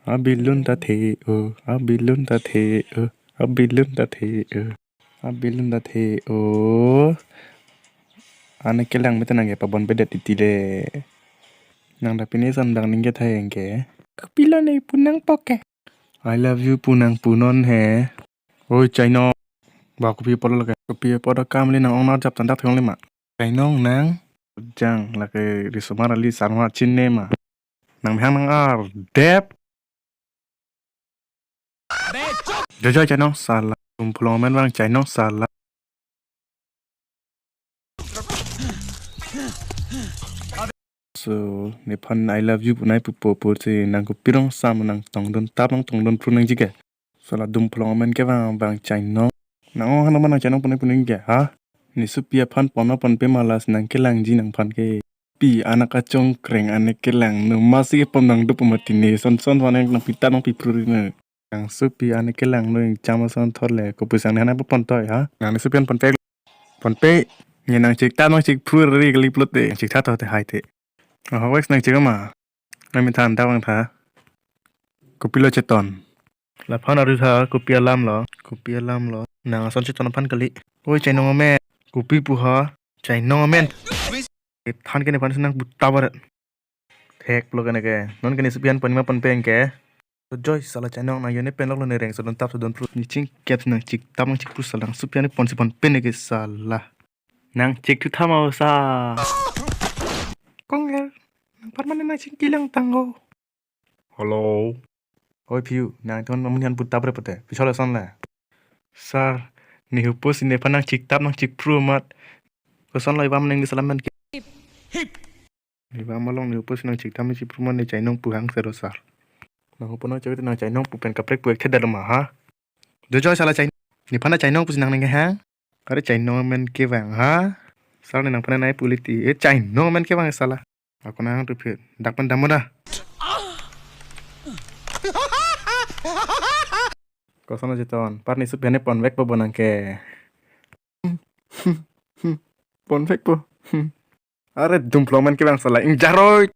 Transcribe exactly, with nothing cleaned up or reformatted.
Abilun ta the o, abilun ta the o, abilun ta the o, abilun ta the o. Ane kelang mete nangke pabon pedet titi le. Nang ta pine son dang ningke thai engke. Kopilo ne pu nangpo ke. I love you pu nangpu non he. Oi, Chainong. Ba kopi apot lo lake. Kopi apot akam le nang ong nar jap tandak thong le ma. Chainong nang. Jang lake risomar ali sarma chinine ma. Nang mehang nang ar. Dep. Jojo Chainong sala. Tum pulong men bang Chainong sala. So, nephan I love you punai pupo pur si nang kopirong sam nang tongdun tap nang tongdun pru nangji ke. Sala dum phlong amen ke bang bang Chainong. Nang ong hanu ma nang Chainong punai punai ke ha? Ne supi aphan pon ma ponpe ma lasi nang kelangji nangphan ke. Pi anak achongkreng ane kelang nu masi ke pon nang dup mati ne son son wan nang pita nang pi pru ne. Nang supi ane kelang nu ingcham ason thot le kopusang ne hana pon toi ha? Nang ne supi an ponpe. Ponpe. Ne nang chik ta nang chik pru ri kali plot te. Chik tha to te hai te. Oh, wes nang chik ma. Nang mithan ta bang tha. Kopilo Cheton. Laphan aru tha kopi alam lo. Kopi alam lo. Nang ason Cheton aphan kali. Oi Chainong amen. Kopi pu ha. Chainong amen. Than ke nephan si nang buta barat. Thek plo kene ke. Non kene supi an pon ma ponpe ke. Jojo sala Chainong nang yo ne pen lok lo ne reng sodon tap sodon pru ne chingkep nang chik tap nang chik pru sala nang supi an pon si ponpe ne ke sala. Nang chik thu tha ma o sa. Konger. Nang permanen nang chingki lang tang o. Hello. Oi Phiu, nang thon mamun han buta bre pute. Pisol ason le. Sir, ne hupo si nephan nang chik tap nang chik pru mat. Koson lo ibam nang di salam man ke. Ibam along ne hupo si nang chik tap nang chik pru mat ne Chainong pu hang sero sir. Nang hupo nang chawit nang Chainong pu pen kaprek pu ek theda lo ma ha. Jojo sala Chainong. Nephan nang Chainong pu si nang nang ke hang. Are Chainong amen ke bang ha. Sir ne nangphan nai pu liti. Eh Chainong amen ke bang sala. Ako nang tu phit. Dak pen damo da. Koson Cheton. Par ne supi an ponvek po bo nang ke. Ponvek po. Are dum phlong amen ke bang sala. Ingjaroi.